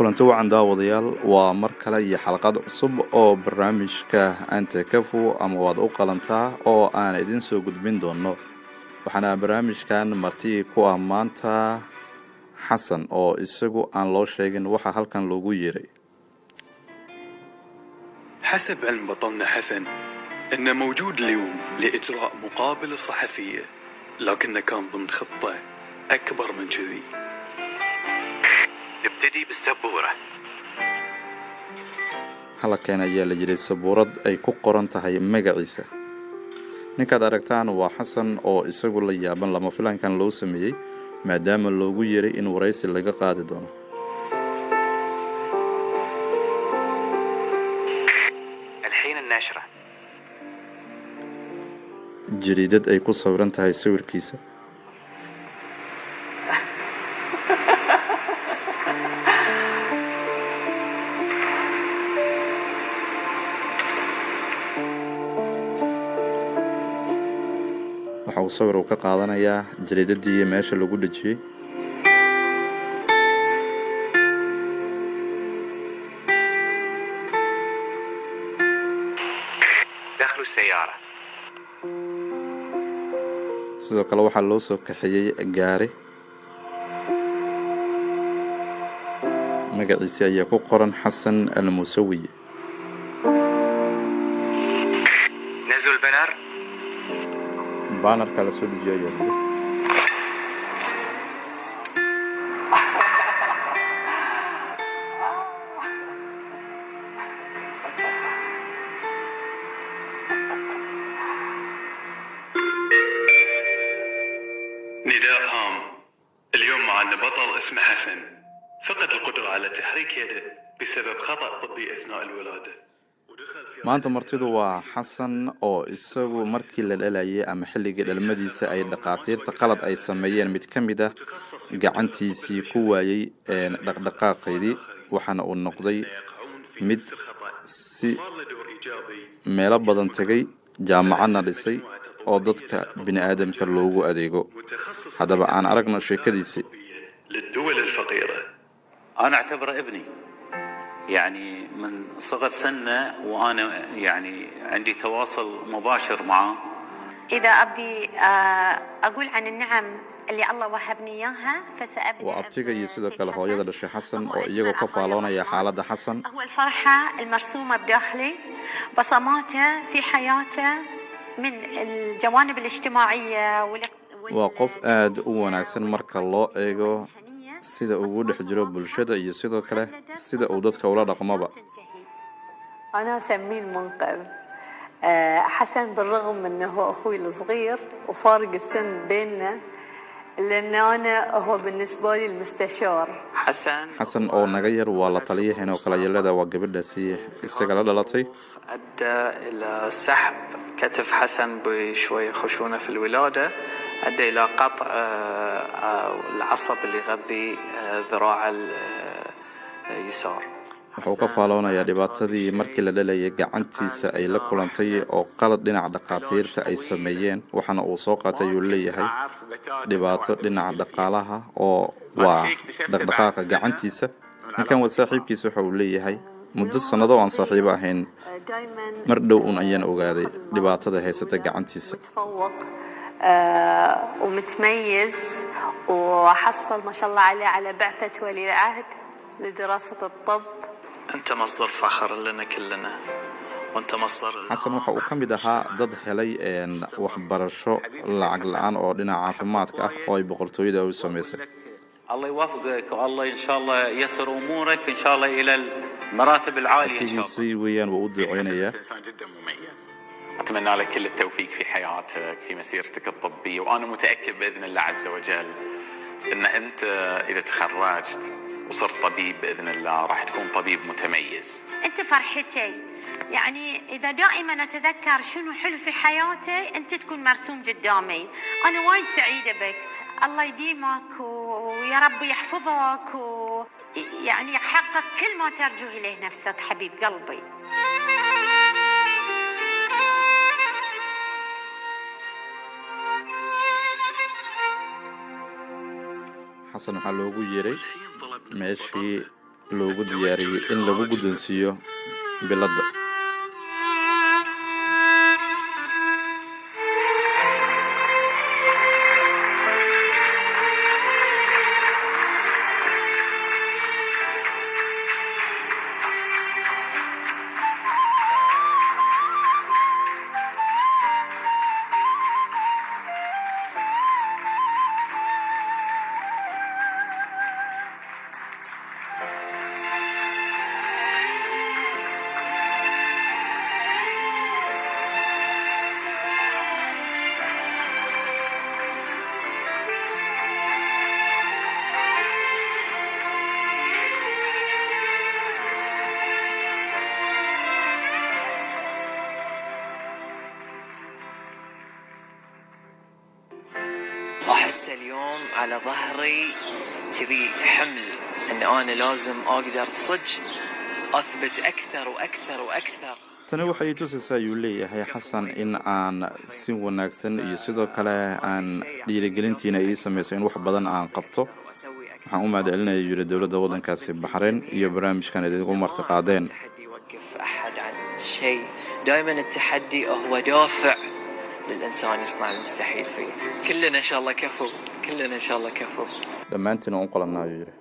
Kulanti wacan daawadayaal, waa mar kale iyo xalaqad cusub oo barnaamijka Anta Kafu ama Waad u Qalantaa oo aan idin soo gudbin doono. Waxaana barnaamijkan marti ku ah maanta Xasan oo isagu aan loo sheegin waxa halkan loogu yeeray. حسب علم بطلنا حسن انه موجود اليوم لاجراء مقابله صحفيه، لكنه كان ضمن خطه اكبر من كذي. نبتدي بالسبورة. Halkan ayaa la yidhi sabuurad ay ku qoran tahay magaciisa. Ninkaad aragtaan waa Xasan oo isagu la yaaban lama filankan loo sameeyey, maadaama loogu yeeray in waraysi laga qaadi doono. الحين النشرة. Jariidad ay ku sawiran tahay sawirkiisa. Waxa uu sawir uu ka qaadanayaa jariidadii meesha lagu dhejiyey. دخلوا السيارة. Sidoo kale waxaa loo soo kaxeeyey gaari, magaciisi ayaa ku qoran Xasan Almusawi. نزلوا البنر. Baanarka la soo dejiyay ayaa layidhi. نداء هام، اليوم معنا بطل اسمه حسن، فقد القدرة على تحريك يده بسبب خطأ طبي أثناء الولادة ودخل في Maanta martidu waa Xasan oo isagu markii la dhalayay ama xilligii dhalmadiisa ay dhaqaatiirta qalad ay sameeyeen mid ka mid ah gacantiisii ku waayey dhaqdhaqaaqeydii, waxaana uu noqday mid si صار له دور إيجابي meelo badan tegay, jaamacadna dhisay oo dadka bini aadamka loogu adeego. متخصص Haddaba aan aragno sheekadiisii. للدول الفقيرة. أنا أعتبره ابني، يعني من صغر سنه وأنا يعني عندي تواصل مباشر معه. إذا أبي أقول عن النعم اللي الله وهبني إياها فسأبدأ Waa abtiga iyo sidoo بسيد kale hooyada حسن. dhashay Xasan هو oo iyagoo أجمل ka عطايا faaloonaya الرحمن. xaaladda Xasan. هو الفرحة المرسومة بداخلي، بصماته في حياته من الجوانب الاجتماعية Waa qof aada u wanaagsan marka loo eego sida ugu dhex jiro bulshada iyo sidoo kale sida uu dadka ula dhaqmaba. أنا أسميه المنقذ. حسن بالرغم أنه هو أخوي الصغير وفارق السن بيننا، لأن أنا هو بالنسبة لي المستشار. حسن Xasan oo naga yar waa la taliyaheen oo kale yelada, waa gabadhaasi isaga la dhalatay. أدى إلى سحب كتف حسن بشوية خشونة في الولادة، أدى إلى قطع العصب اللي يغذي ذراعه اليسار. Wuxuu ka faaloonayaa dhibaatadii markii la dhalayay gacantiisa ay la kulantay oo qalad dhinaca dhaqaatiirta ay sameeyeen, waxaana uu soo qaatay uu leeyahay dhibaato dhinaca dhaqaalaha oo waa dhaqdhaqaaqa gacantiisa. Ninkan waa saaxiibkiisa. Waxa uu leeyahay muddo sannado aan saaxiibo ahayn, دائما mar dhow un ayaan ogaaday dhibaatada haysata gacantiisa. متفوق ومتميز، وحصل ما شاء الله عليه على بعثة ولي العهد لدراسة الطب. أنت مصدر فخر لنا كلنا وأنت مصدر Xasan waxa uu ka mid ahaa dad helay waxbarasho lacag la'aan oo dhinaca caafimaadka ah oo ay boqortooyada u samaysay. الله يوفقك والله إن شاء الله يسر أمورك إن شاء الله إلى المراتب العالية إن شاء الله. Abtigiisii weeyaan, wuu u duceynayaa. انسان جدا مميز، اتمنى لك كل التوفيق في حياتك، في مسيرتك الطبيه، وانا متاكد باذن الله عز وجل ان انت اذا تخرجت وصرت طبيب باذن الله راح تكون طبيب متميز. أنت فرحتي، يعني إذا دائما أتذكر شنو حلو في حياتي أنت تكون مرسوم قدامي. أنا وايد سعيدة بك، الله يديمك ويا رب يحفظك ويعني يحقق كل ما ترجو إليه نفسك حبيب قلبي. Xasan waxaa loogu yeeray الحين طلبنا meeshii loogu diyaariyey in lagu guddoonsiiyo biladda. أحس اليوم على ظهري كذي حمل أن أنا لازم أقدر صدق أثبت أكثر وأكثر وأكثر. Tani waxay tusaysaa, ayuu leeyahay Xasan, in aan si wanaagsan iyo sidoo kale aan dhiirigelintiina ii samayso in wax badan aan qabto. Waxaan u mahadcelinaya, yiri, dowladda waddankaasi Baxrayn iyo barnaamijkan idinku martiqaadeen. التحدي يوقف أحد عن شيء، دائما التحدي هو دافع للإنسان يصنع المستحيل فيه. كلنا إن شاء الله كفو، كلنا إن شاء الله كفو. Dhammaantiin u qalanaa, ayuu yidhi.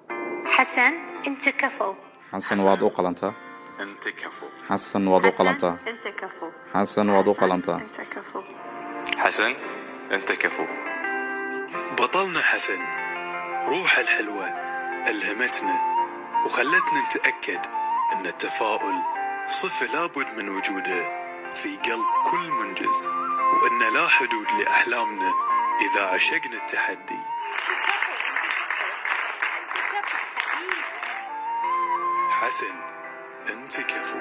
حسن، انت كفو. Xasan, waad u qalantaa. انت كفو. Xasan, waad u qalantaa. انت كفو. Xasan, waad u qalantaa. انت كفو. حسن، انت كفو. بطلنا حسن روح الحلوة ألهمتنا وخلتنا نتأكد أن التفاؤل صفة لابد من وجودها في قلب كل منجز، وأن لا حدود لأحلامنا إذا عشقنا التحدي. انت كفو، انت كفو حبيبي. حسن، أنت كفو.